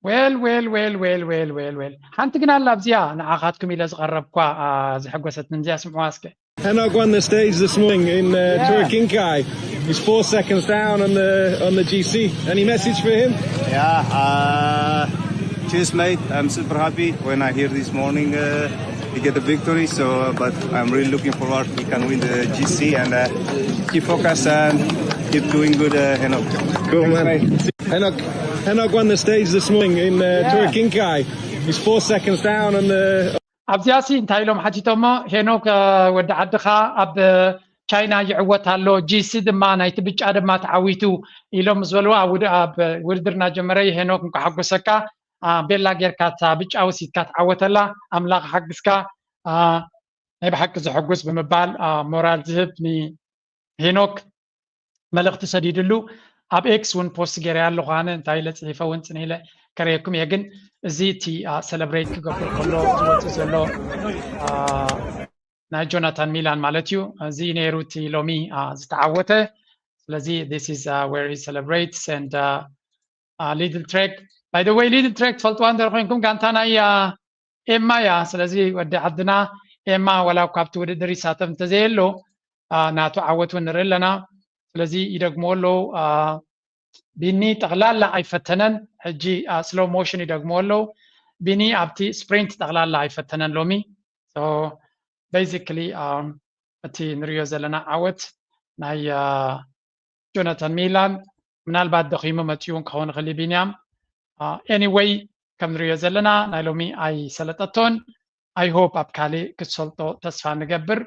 well, well, well, well, well, well, well. ሓንቲ ግን ኣላ ኣብዚኣ ንዓኻትኩም ኢለ ዝቐረብኳ፣ ኣ፣ ዘሐጎሰትኒ እዚኣ ስምዑዋ እስከ። Henok won the stage this morning in, uh, Yeah. Turikinkai. He's four seconds down on the, on the G C. Any message for him? Yeah, uh, cheers, mate. I'm super happy when I hear this morning, uh, he get the victory. So, uh, but I'm really looking forward he can win the G C and, uh, keep focus and keep doing good, uh, Henok. Cool, man. Henok, Henok won the stage this morning in, uh, Yeah. Turikinkai. He's four seconds down on the ኣብዚኣሲ እንታይ ኢሎም ሓቲቶሞ፣ ሄኖክ፣ እ፣ ወዲ ዓድኻ ኣብ፣ እ፣ ቻይና ይዕወት ኣሎ፣ ጂ ሲ ድማ ናይቲ ብጫ ድማ ተዓዊቱ ኢሎም ምስ በልዎ፣ ኣብ ውድ-፣ ኣብ ውድድር እናጀመረ፣ ሄኖክ እንኳ ሓጎሰካ፣ ኣ፣ ቤላ ጌርካ እታ ብጫ ወሲድካ ተዓወተላ፣ ኣምላኽ ሓግዝካ፣ ኣ፣ ናይ ብሓቂ ዘሐጉስ ብምባል፣ ኣ፣ ሞራል ዝህብ ንሄኖክ መልእኽቲ ሰዲድሉ። ኣብ ኤክስ እውን ፖስት ገይረ ኣለኹ። ኣነ እንታይ ኢለ ፅሒፈ እውን ፅን ኢለ ከርእየኩም እየ። ግን እዚ እቲ ሰለብሬት ክገብር ከሎ ዝወፅእ ዘሎ ናይ ጆናታን ሚላን ማለት እዩ። እዚ ነይሩ እቲ ሎሚ ዝተዓወተ። ስለዚ this is where he celebrates and Lidl Trek, by the way, Lidl Trek ትፈልጥዋ እንተ ኮይንኩም ጋንታ ናይ ኤማ እያ። ስለዚ ወዲ ዓድና ኤማ ዋላ ካብቲ ውድድር ይሳተፍ እንተዘየሎ ናቱ ዓወት እውን ንርኢ ኣለና። ስለዚ ይደግምዎ ኣለዉ። ቢኒ ጠቕላላ ኣይፈተነን። ሕጂ ስሎ ሞሽን ይደግምዎ ኣለዉ። ቢኒ ኣብቲ ስፕሪንት ጠቕላላ ኣይፈተነን ሎሚ። ቤዚክሊ እቲ ንሪኦ ዘለና ዓወት ናይ ጆናታን ሚላን ምናልባት ደኺሙ መፂኡ ክኸውን ይኽእል እዩ ቢንያም። ኤኒወይ ከም ንሪኦ ዘለና ናይ ሎሚ ኣይሰለጠቶን። I hope ኣብ ካልእ ክትሰልጦ ተስፋ ንገብር።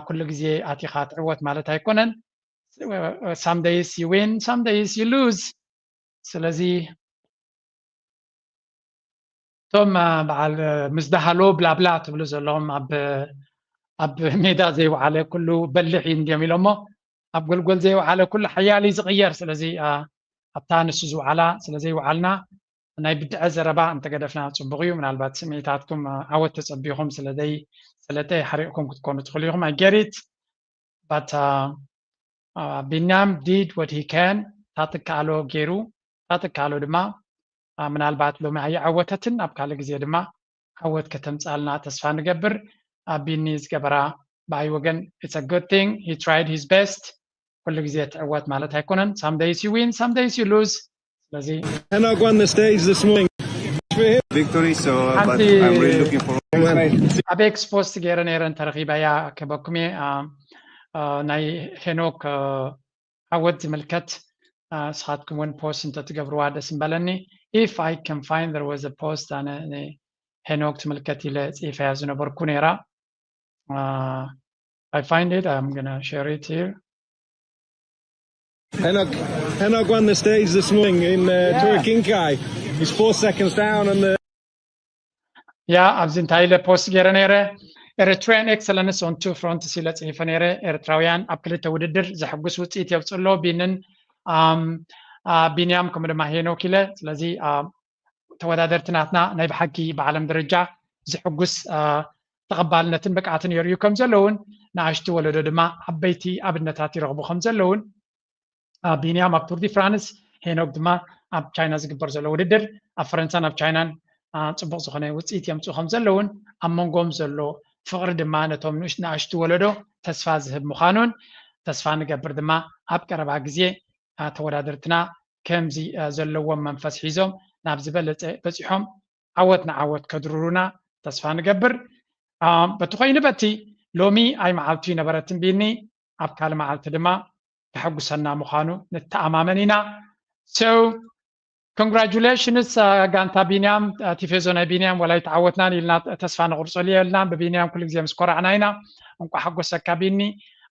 ኩሉ ግዜ ኣቲኻ ትዕወት ማለት ኣይኮነን። Some days you win, some days you lose. ስለዚ እቶም በዓል ምስ ደሃሎ ብላብላ ትብሉ ዘለኹም ኣብ ሜዳ ዘይወዓለ ኩሉ በልሕ እዩ እንድዮም ኢሎሞ። ኣብ ጎልጎል ዘይወዓለ ኩሉ ሓያል እዩ ዝቕየር። ስለዚ ኣብታ ንሱ ዝወዓላ ስለ ዘይወዓልና ናይ ብድዐ ዘረባ እንተገደፍና ፅቡቕ እዩ። ምናልባት ስምዒታትኩም ዓወት ተፀቢኹም ስለዘይ ሰለጠ ሓሪቕኩም ክትኮኑ ትኽእሉ ኢኹም። I get it. But ቢንያም did what he can. ታትካሎ ገይሩ ታትካሎ ድማ ምናልባት ሎሚ ኣይዓወተትን ኣብ ካልእ ግዜ ድማ ዓወት ከተምፃልና ተስፋ ንገብር። ቢኒ ዝገበራ ብኣይ ወገን it's a good thing, he tried his best. ኩሉ ግዜ ትዕወት ማለት ኣይኮነን። Some days you win, some days you lose. ስለዚ Henok won the stage this morning. Victory, so uh, but I'm really looking forward. ኣብ ኤክስ ፖስት ገይረ ነይረ እንተረኺበያ ክበኩም እየ። ናይ ሄኖክ ዓወት ዝምልከት ንስኻትኩም እውን ፖስት እንተትገብርዋ ደስ ምበለኒ። If I can find, there was a post ኣነ ሄኖክ ትምልከት ኢለ ፅሒፈያ ዝነበርኩ ነይራ። I find it, I'm gonna share it here. Henok, Henok won the stage this morning in uh, Turkinkai. He's four seconds down and the ያ ኣብዚ እንታይ ኢለ ፖስት ገይረ ነይረ። Eritrean excellence on two fronts ኢለ ፅሒፈ ነይረ። ኤርትራውያን ኣብ ክልተ ውድድር ዘሕጉስ ውፅኢት የውፅእ ኣሎ። ቢንን ቢንያም ከምኡ ድማ ሄኖክ ኢለ። ስለዚ ተወዳደርቲ ናትና ናይ ብሓቂ ብዓለም ደረጃ ዘሕጉስ ተቐባልነትን ብቅዓትን የርእዩ ከም ዘለውን ንኣሽቱ ወለዶ ድማ ዓበይቲ ኣብነታት ይረኽቡ ከም ዘለውን ቢንያም ኣብ ቱር ዲ ፍራንስ፣ ሄኖክ ድማ ኣብ ቻይና ዝግበር ዘሎ ውድድር ኣብ ፈረንሳን ኣብ ቻይናን ፅቡቕ ዝኾነ ውፅኢት የምፅኡ ከም ዘለውን ኣብ መንጎም ዘሎ ፍቕሪ ድማ ነቶም ንኣሽቱ ወለዶ ተስፋ ዝህብ ምዃኑን ተስፋ ንገብር ድማ ኣብ ቀረባ ግዜ ተወዳደርትና ከምዚ ዘለዎም መንፈስ ሒዞም ናብ ዝበለፀ በፂሖም ዓወት ንዓወት ከድርሩና ተስፋ ንገብር። በቲ ኮይኑ በቲ ሎሚ ኣይ መዓልቱ ይነበረትን ቢኒ ኣብ ካልእ መዓልቲ ድማ ከሐጉሰና ምዃኑ ንተኣማመን ኢና። So congratulations ጋንታ ቢንያም፣ ቲፌዞ ናይ ቢንያም ዋላ ኣይተዓወትናን ኢልና ተስፋ ንቑርፀሉ የብልናን። ብቢንያም ኩሉ ግዜ ምስ ኮራዕና ኢና። እንቋዕ ሓጎሰካ ቢኒ።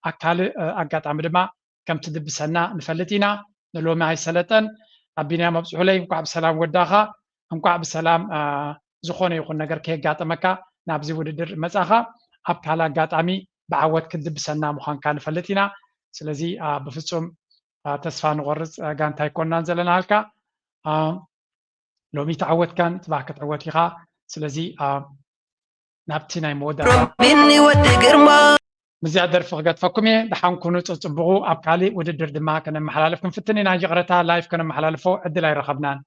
ኣብ ካልእ ኣጋጣሚ ድማ ከም ትድብሰና ንፈልጥ ኢና። ንሎሚ ኣይሰለጠን። ኣብ ቢንያም ኣብፅሑለይ እንቋዕ ብሰላም ወዳኻ። እንቋዕ ብሰላም ዝኾነ ይኹን ነገር ከየጋጠመካ ናብዚ ውድድር መፃኻ። ኣብ ካልእ ኣጋጣሚ ብዓወት ክትድብሰና ምዃንካ ንፈልጥ ኢና። ስለዚ ብፍፁም ተስፋ ንቆርፅ ጋንታ ኣይኮንናን ዘለና ሃልካ። ሎሚ ተዓወትካን ፅባሕ ክትዕወት ኢኻ። ስለዚ ናብቲ ናይ መወዳእታ ቢኒ ወዲ ግርማ ምስዚኣ ደርፊ ክገድፈኩም እየ። ደሓን ኩኑ፣ ፀፅብቑ። ኣብ ካሊእ ውድድር ድማ ከነመሓላልፍ ክንፍትን ኢና። ይቕረታ፣ ላይፍ ከነመሓላልፎ ዕድል ኣይረኸብናን።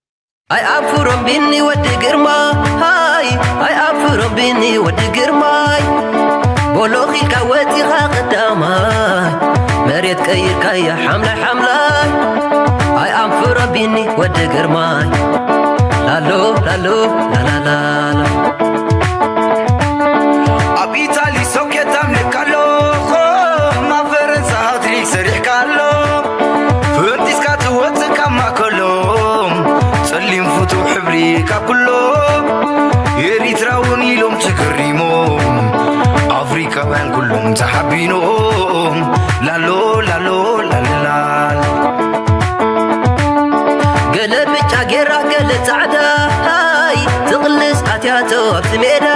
ኣይኣፍሮም ቢኒ ወዲ ግርማ ሃይ ኣይኣፍሮም ቢኒ ወዲ ግርማይ ቦሎኽ ኢልካ ወፂኻ ቀዳማይ መሬት ቀይርካያ ሓምላይ ሓምላይ ኣይኣፍሮም ቢኒ ወዲ ግርማይ ላሎ ላሎ ላላላላ ኣብ ኢታሊ ሶኬት ኣምልካ ኣለኹ ኣብ ፈረንሳ ሃትሪክ ሰሪሕካ ኣሎ ፈንጢስካ ትወፅእ ካብ ማእከሎም ጸሊም ፍቱው ሕብሪ ካብ ኩሎም ኤሪትራውን ኢሎም ተገሪሞም ኣፍሪካውያን ኩሎም ተሓቢኖም ላሎ ላሎ ላልላል ገለ ብጫ ጌራ ገለ ጻዕዳ ሃይ ትቕልስ ኣትያቶ ኣብቲ ሜዳ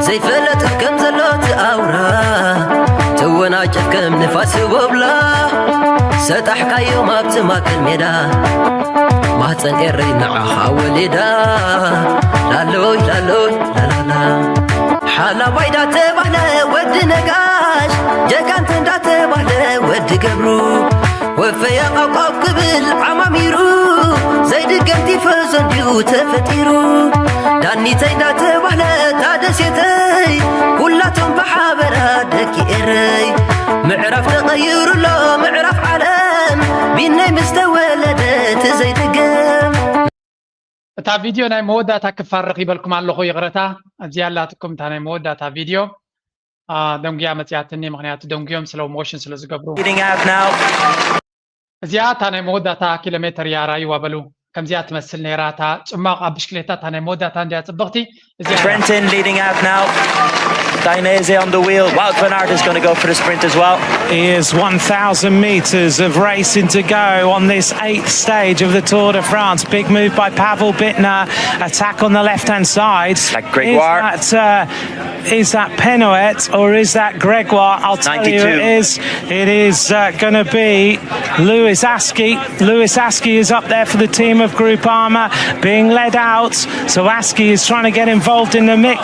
ዘይፈለጥ ከም ዘሎ ትኣውራ ተወናጨፍ ከም ንፋስ ወብላ ሰጣሕካዮም ኣብቲ ማእከል ሜዳ ማህፀን ኤረይ ንዓኻ ወሊዳ ላሎይ ላሎይ ላላላ ሓላባይ እንዳተባህለ ወዲ ነጋሽ ጀጋንተ እንዳተባህለ ወዲ ገብሩ ወፈያ ቃቋብ ክብል ዓማሚሩ ዘይድገም ቲፈዞ እንዲዩ ተፈጢሩ ዳኒተይ እንዳተባህለ ታደሴተይ ኩላቶም ብሓበራ ደቂ ኤረይ ምዕራፍ ተቐይሩሎ ምዕራፍ ዓለም ቢነይ ምስ ተወለደ እቲ ዘይድገም እታ ቪድዮ ናይ መወዳእታ ክፋል ረኺበልኩም ኣለኹ ይቕረታ ኣብዚኣ ኣላትኩም እታ ናይ መወዳእታ ቪድዮ ደንጉያ መፅያትኒ ምክንያቱ ደንጉዮም ስለ ሞሽን ስለ ዝገብሩ Leading out now. እዚኣ እታ ናይ መወዳእታ ኪሎ ሜትር እያ ራይዋ በሉ ከምዚኣ ትመስል ነይራ እታ ጽማቕ ኣብ ብሽክሌታ እታ ናይ መወዳእታ እንዲያ ጽብቕቲ እዚኣ እያ። Trenton leading out now. Dainese on the wheel. Wout van Aert is going to go for the sprint as well. He is one thousand metres of racing to go on this eighth stage of the Tour de France. Big move by Pavel Bittner. Attack on the left hand side. Like Gregoire. Is that, uh, is that Pinoet or is that Gregoire? I'll tell you, it ninety-two. Is. It is uh, going to be Lewis Askey. Lewis Askey is up there for the team of Groupama, being led out. So Askey is trying to get involved in the mix.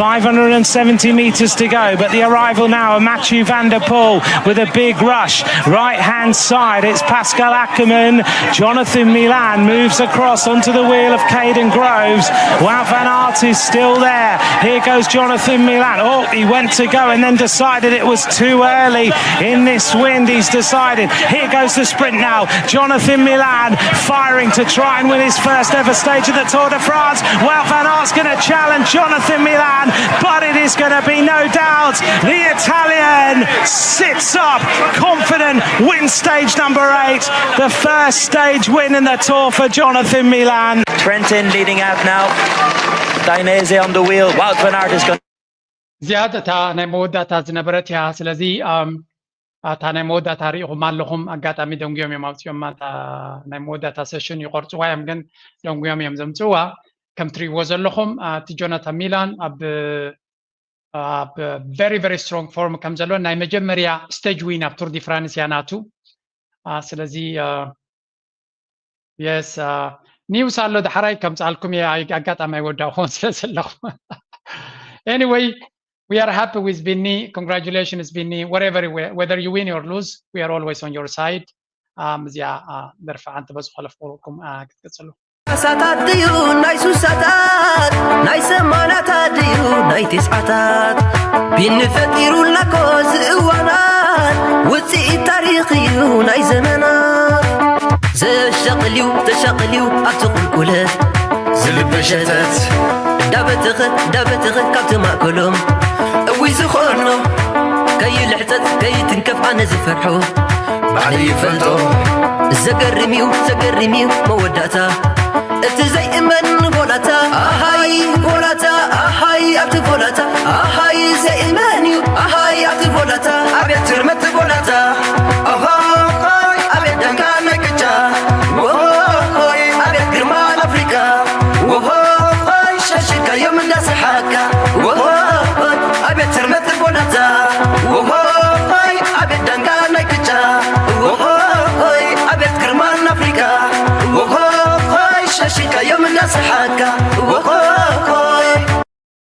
five hundred and seventy metres to go, but the arrival now of Mathieu van der Poel with a big rush. Right hand side, it's Pascal Ackermann. Jonathan Milan moves across onto the wheel of Caden Groves. Wout van Aert is still there. Here goes Jonathan Milan. Oh, he went to go and then decided it was too early in this wind. He's decided. Here goes the sprint now. Jonathan Milan firing to try and win his first ever stage of the Tour de France. Wout van Aert's going to challenge Jonathan Milan, but it is going to be no doubt the Italian sits up confident, wins stage number eight, the first stage win in the Tour for Jonathan Milan. Trenton leading out now. Dainese on the wheel. Wout van Aert is going እዚኣ እታ ናይ መወዳእታ ዝነበረት እያ ስለዚ እታ ናይ መወዳእታ ርኢኹም ኣለኹም ኣጋጣሚ ደንጉዮም እዮም ኣውፅዮማ እታ ናይ መወዳእታ ሰሽን ይቆርፅዋ እዮም ግን ደንጉዮም እዮም ዘምፅዋ ከም ትሪእዎ ዘለኹም እቲ ጆናታ ሚላን ኣብ ኣብ very very strong form ከም ዘሎ ናይ መጀመርያ stage win ኣብ ቱር ዲ ፍራንስ እያ ናቱ ስለዚ yes news ኣሎ ዳሕራይ ከምፅኣልኩም እየ ኣጋጣሚ ኣይወዳእኹን ስለ ዘለኹ anyway we are happy with ቢኒ congratulations ቢኒ wherever whether you win or lose we are always on your side እዚኣ ደርፊ ሓንቲ በዚ ከለፍኩልኩም ክትቅፅሉ ሳታት ድዩ ናይ ሱሳታት ናይ ሰማናታት ድዩ ናይ ቴስዓታት ቢኒ ፈጢሩላኮ ዝእዋናት ውፅኢት ታሪኽ እዩ ናይ ዘመናት ዘሻቕል እዩ ተሻቕል እዩ ኣብቲ ቁልቁለት ዝልበሸተት እንዳበተኸ እንዳበተኸ ካብቲ ማእከሎም እውይ ዝኾኖ ከይልሕፀፅ ከይትንከፍ ኣነ ዝፈርሖ ባዕለይ ይፈልጦ ዘገርም እዩ ዘገርም እዩ መወዳእታ እቲ ዘይእመን ቮላታ ኣሃይ ቮላታ ኣሃይ ኣብቲ ቮላታ ኣሃይ ዘይእመን